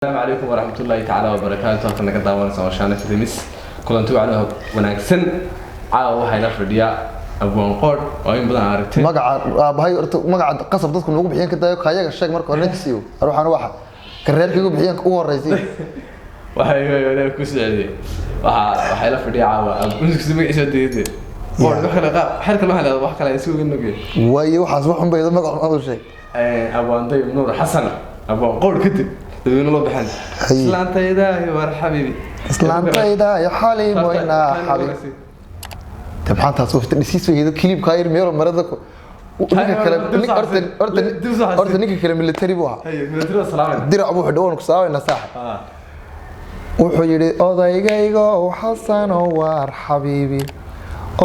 Asalaamu calaykum waraxmatullaahi tacaala wabarakaatu. Halkan naga daawanaysa waa Shaane Films. Kulanti wacan wanaagsan. Caawa waxaa ila fadhiya Abwaan Qoodh oo in badan aragtay. Magaca aabahay horta, magaca qasab dadku noogu bixiyeen ka dayo, kayaga sheeg marka hore nagsiyo ruuxan waxa ka reerkaygu bixiyeen ugu horeysay. Waxay ku socday, waxaa ila fadhiya caawa magaciisa diiday Qoodh. Wax kale qaab xerka loo helaa, wax kale isugu nugay. Waayo, waxaas wax un baydo magac un sheeg. Abwaan Dayib Nuur Xasan, Abwaan Qoodh, kadib dadweyne loo baxeen. Haye. Islaantayda war xabiibi. Islaantayda iyo xaliim weynaa xabiib de, maxaa taas wafta dhisiis weydo kilibkaa yar meelo marada ku ninka kale horta horta horta ninka kale military buu ahaa. Haye, military salaamay. Dirac buu xidhay, waan ku salaamayna saaxib. Wuxuu yidhi: "Odaygaygow Xasano waar xabiibi,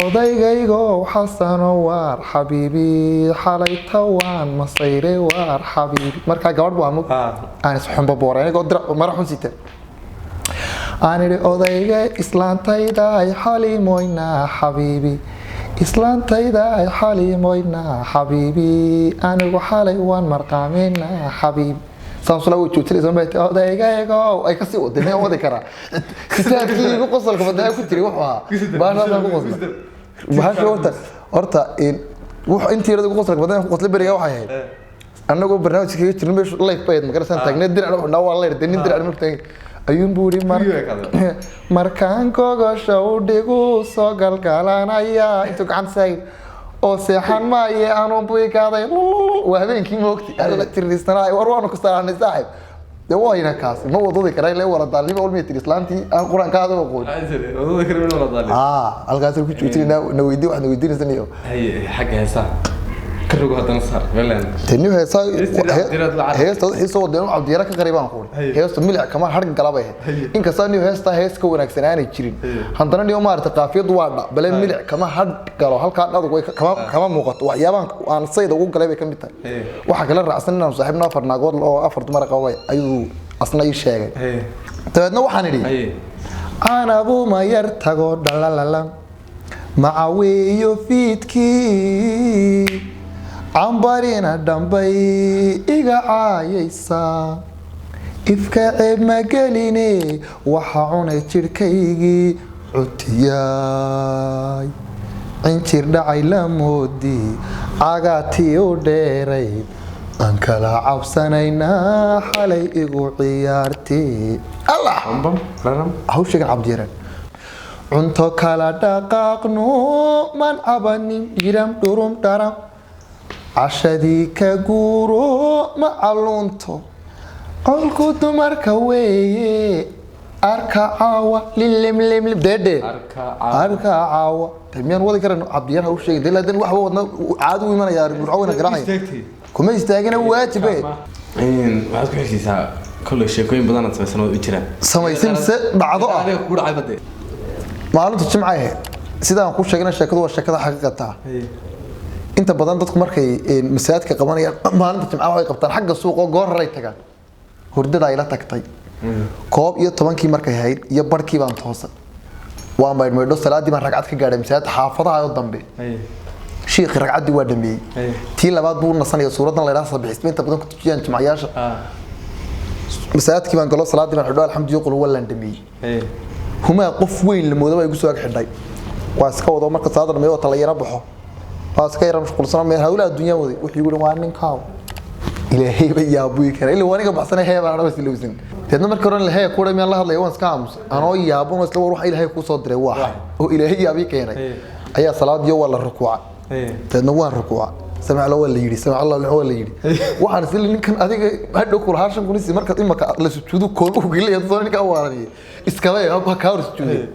odaygaygow Xasano waar xabiibi, xalayta waan masayre waar xabiibi." Markaa gabadh buu amug aan isxumba booray anigoo dirac mara xun sita. Aan idhi: "Odayga islaantayda ay xaliimoynaa xabiibi, islaantayda ay xaliimoynaa xabiibi, anigu xalay waan marqaameynaa xabiibi." Saasula way joojinaysa bay tii odaygaygow ay kasii waday. Miyaan wadi karaa? Kitaabkii igu qosolka badnaa ku jiray wuxuu ahaa baashaasaan ku qosla. Bahasha horta wuxuu intii yarada ugu qosolka badnaa ku qoslay berigaa waxay ahayd annagoo barnaamijka kaga jirno meeshu live bay ahayd, magarasaan taagnay, dirac wuxuu waa leer de nin dirac marka taagay ayuun buu yidhi markaan gogosha u dhigu soo galgalanaya intuu gacanta saagay oo seexan maaye anuun buu igaaday. Waa habeenkii moogti alla tirdisanaa. War waanu ku salaanay saaxib. De wayna kaasi ma wadadi karaa ilaa wara daalnimo olmay tiri islaantii aan qur-aanka aad u aqoon. Wadada kale min wala daalin. Halkaas ku joojinayna na weydii waxaad na weydiinaysan iyo. Haye, xagga heesaha ka rogo haddana saar meelan. Tani heesa Heestii Cabdiraad la carabay. Heesta wixii soo wadeen Cabdiyara ka qaribaan ku Haye. heesta milic kama harg galabay. Haye. Inkastoo niyo heesta hees ka wanaagsan aanay jirin, Haye. haddana niyo maarata qaafiyadu waa dha bale milic kama hadh galo halkaa dhadu way kama muuqato. Waxyaabahan aan sayda ugu galay bay ka mid tahay. Haye. Waxaa kala raacsan inaan saaxiibno afar naagood oo afar dumar qaba ayuu asna ii sheegay. Haye. Dabeedna waxaan idhi: Haye. Anabu ma yar tago dhalalalam macawiyo fiidkii cambarina dhambay iga caayaysaa, ifka ceeb ma geline, waxa cunay jidhkaygii cutiyay, cinjir dhacay la moodii, cagaatii u dheerayd aan kala cabsanaynaa xalay igu ciyaartii Allah. Bam raram. Hawshagan Cabdiyaraan cunto kala dhaqaaqno man cabanin dhiram dhurum dharam, cashadii ka guuro ma calluunto, qolku dumarka weeye, arka caawa lilimlimlim deedhe. Arka caawa. Arka caawa. Te miyaan wadi karan Cabdiyar? Ha u sheegin de laadan waxba wadna caadi u imanayaa burco wayna garaacaya. Istaagtay. Kuma istaagina, waajibe. Waxaad ku xigsiisaa kolley sheekooyin badan aad samaysan oo u jiraan. Samaysan se dhacdo ah. Adiga kugu dhacay bade. Maalinta jimca ahayd sidaan ku sheegnay, sheekadu waa sheekada xaqiiqata. Inta badan dadku markay masaajidka qabanayaan maalinta jimcaha waxay qabtaan xagga suuqa oo goor horay tagaan. Hurdada ay la tagtay 11-kii markay ahayd iyo barhkii baan toosay, waan maydhmaydho, salaadii baan ragcad ka gaadhay masaajid xaafadaha oo dambe. Shiikhi ragcaddii waa dhameeyey. Tii labaad buu nasanaya, suuradan la yidhaha sabixisma inta badan ku tujiyaan jimcayaasha. Masaajidkii baan galo, salaadii baan xidho, alxamdu qul wallaan dhameeyey. Humaa qof weyn la moodo baa igu soo ag xidhay. Waa iska wado marka salaada dhameeyo oo tala yara baxo, waa iska yara mashquulsano meel hawlaha adduunya waday. Wuxuu igu yidhi: "Waa ninkaaw ilaahay ba yaabuyi kara ila aniga baxsanay hee baan anaba silowsan." Deedna markii hore hee kuudha miyaan la hadlaya, waan iska aamusa anoo yaabon oo isla war waxa ilaahay kuu soo diray waa oo ilaahay yaabii keenay. Ayaa salaadiyo waa la rukuuca. Deedna waan rukuuca, samic Allah waa la yidhi, samic Allah waa la yidhi. Waxaan isla ninkan adiga hadhow kula 5,000 isi markaad imaka la sujuudo koon u gelaya soo ninka waaraniye iskaba ha ka hor sujuuday.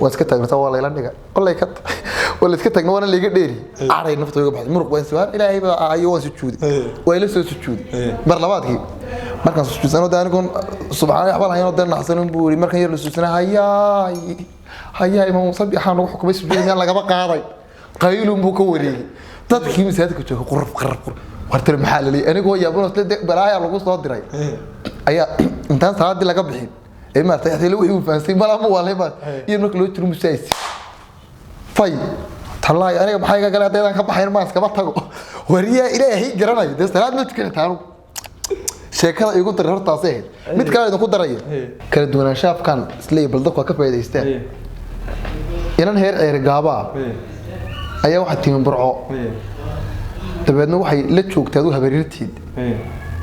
Waa iska taagnaa, waa layla dhiga walay ka waa la iska taagna, waana layga dheeri caray nafta iga baxday muruq waan su'aal ilaahay baa ayo waan sujuuday, waa ila soo sujuuday mar labaadkii. Markaan sujuudsano de anigoon subxaan waxba lahayn oo dee naxsanin buu yidhi markaan yar la sujuudsana: "Hayaay hayaa, imaam sabixaan lagu xukumay sujuud miyaan lagaba qaaday?" Qaylun buu ka wareegay dadkii masaajidka jooga, quraf qaraf quraf war tiri maxaa la leeyahay? Anigoo yaabano isla de balaaya lagu soo diray ayaa intaan salaadii laga bixin ee maartay xilli wixii uu fahansay malaa ma waalay baa iyo marka loo jiro musaayis fay tallaahi aniga maxay iga galay haddaydan ka baxayn maan iskaba tago. Wariyaa ilaahay garanayo dee salaad ma tukan taanu. Sheekada igu daray hortaasay ahayd. Mid kale idinku daraya, kala duwanaanshaha afkan isleeyahay, bal dadku waa ka faa'iidaysteen. Inan heer ceeri gaaba ah ayaa waxaa timi Burco, dabeedna waxay la joogtay aduu habaryarteed.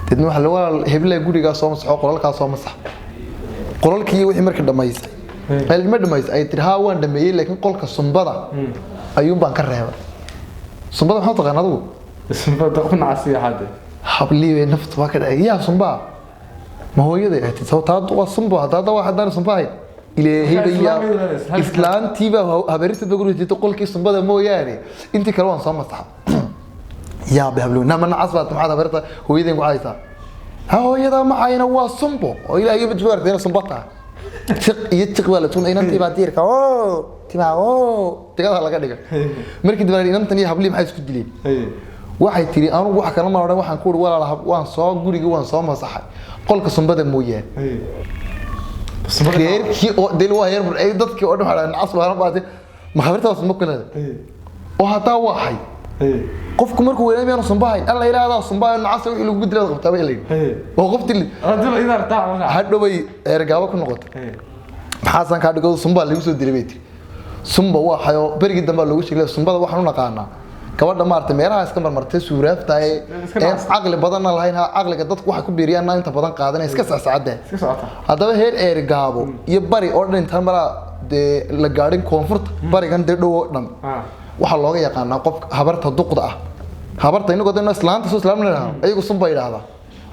Deedna waxaa la walaal heblaha gurigaa soo masaxo, qolalkaa soo masax, qolalkii wixii markii dhamaysay, ma dhamaysay, ay tiri haa waan dhameeyey, laakiin qolka sumbada ayuun baan ka reebay. Sumbada maxaa taqaan adigu? Sumbada ku nacasiya hadde. Hablii bay naftu baa ka dhacay. Yaa sumbaa? Ma hooyaday ay tiri sababta hadda waa sumbo, hadda hadda waa haddaan sumba ahayn. Ilaahay bay yaa islaantii baa habaryarteed baa guriga jirtay, qolkii sumbada mooyaane intii kale waan soo masaxa. Yaa bay hablo nama nacas baad, maxaad habaryarta hooyadeen ku caysaa? Ha, hooyada macayna waa sumbo oo ilaahay mid ku aragtay sumbo tahay. Jiq iyo jiq baa la tun, inantii baa diirka oo timaa oo digada laga dhigay. Markii dambe inantan iyo hablii maxay isku dileen? Waxay tiri anugu wax kale ma odhan, waxaan ku uri walaal waan soo gurigii waan soo masaxay qolka sumbada mooyaane. Reerkii oo dil waa heer ay dadkii oo dhan waxaa nacas baa baatay, ma habarta waa sumbo kale oo hadaa waa hay. Qofku markuu weynaa miyaanu sumbahay? Alla ilaahadaa sumbahay nacas, wixii lagu dilay qabtaa bay leeyihin oo qof dil hadhow bay eergaabo ku noqotay. Maxaasan kaa dhigo sumbaa lagu soo dilay bay tiri. Sumba waa xayo berigii dambe loogu sheegay sumbada waxaan u naqaanaa gabadha maartay meelaha iska marmartay suuraafta ee caqli badanna lahayn, ha caqliga dadku waxay ku biiriyaan inta badan qaadanay iska sacsacadeen. Iska socota. Haddaba heer eergaabo iyo bari oo dhan intaan malaa dee la gaadhin koonfurta barigan dee dhow oo dhan waxaa looga yaqaanaa qofka habarta duqda ah, habarta inagoo dee islaanta soo islaamna idhaahdo, ayagu sunba yidhaahdaa.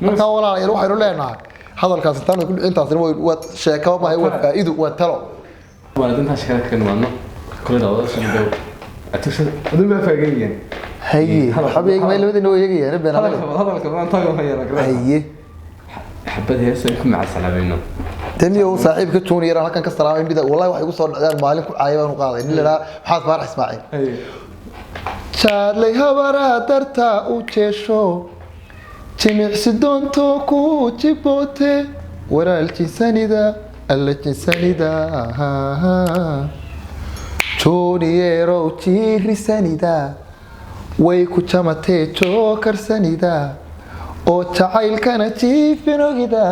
Markaa walaalayaal waxaynu leenahay hadalkaas intaan ku intaasina waa sheekaba maahay, waa faa'iido, waa talo. Waan intaan sheekada kaga nimaadno kule daawadayaasha dhow atusha aduu ma faageeyeen. Haye, waxba eegi maayo, labadiina way eegayaan been hadal. Hadalka badan tago ma yara garan. Haye. Xabad heesa ku macasalaamayno. Taniyo saaxiibka junior aan halkan ka salaamay mida, wallahi waxay igu soo dhacdeen maalin ku caayay baan u qaaday nin la yidhaha Maxamed Faarax Ismaaciil. Jaadlay habaraa dartaa u jeesho, jimicsi doonto ku jiboote, walaal jinsanida alla jinsanida, jooniyeerow jiirisanida, way ku jamatee jookarsanida oo jacaylkana jiifinogida,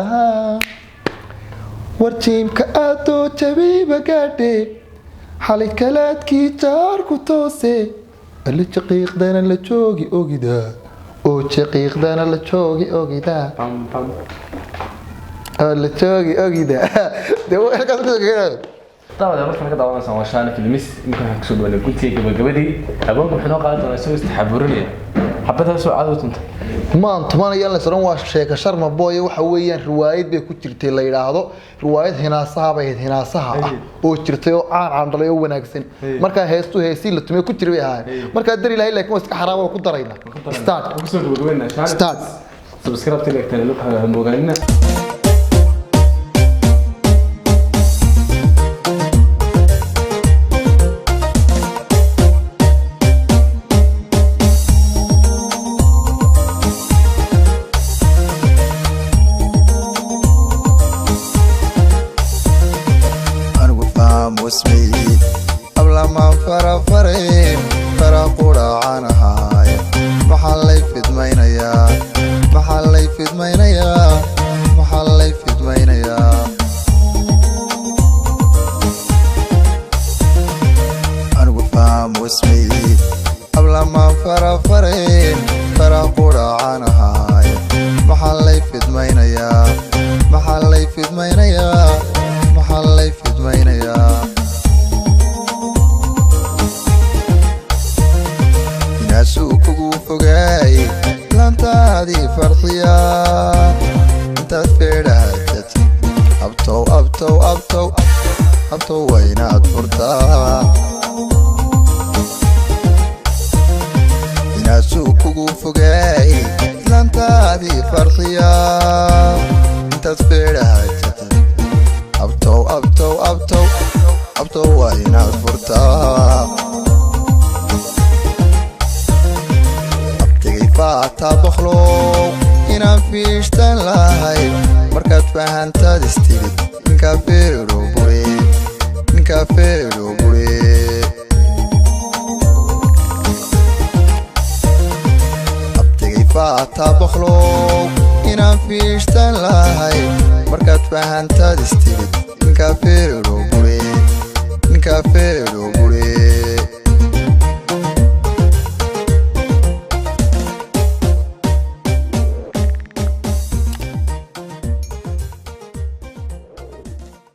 war jiimka aadoo jabiiba gaadhe, xalay kalaadkii jaar ku toose, alla jaqiiqdana la joogi ogida oo jaqiiqdana la joogi ogida. Pam pam. Oo la joogi ogida dee halkaas ku soo. Daawada markaan ka daawanaysan waa Shaani Filmis. Imika waxaan kusoo dhawaanay guntiga gabagabadii. Agoonka wuxuu noo qaadan doonaa isagoo istaxaburinaya xabadaas oo caado tunta. Maan tumanayaan la saran waa sheeko Sharma Boy. Waxa weeyaan riwaayad bay ku jirtay la yiraahdo riwaayad hinaasaha bay ahayd, hinaasaha ah oo jirtay oo caan caan dhalay oo wanaagsan. Markaa heestu heesii la tumay ku jiray bay ahayd. Markaa dari lahay, laakiin waa iska xaraam oo ku darayna. Start. Kusoo gabagabeynaa Shaani. Start. Subscribe tilegtana luqha moogaanina. Anigu faamusmid ablamaan farafaray fara quracanahay, maxaa lay fidmaynayaa, maxaa lay fidmaynayaa, maxaa lay fidmaynayaa? Anigu faamusmid ablamaan farafaray fara quracanahay, maxaa lay fidmaynayaa, maxaa lay fidmaynayaa, maxaa lay fidmaynayaa? Inaasuu kugu fogaay lantaadii farxiya intaad feedhahatati, abtow abtow abtow abtow waynaad furtaa. Inaasuu kugu fogaay lantaadii farxiya intaad feedhahatati, abtow abtow abtow abtow waynaad furtaa. Abtigay faataa boqlow inaan fiishtan lahay markaad fahantaad istidid ninkaa feero bure, ninkaa feero bure. Abtigay faataa boqlow. Inaan fiishtan lahay markaad fahantaad istidid, ninkaa feero bure, ninkaa feero.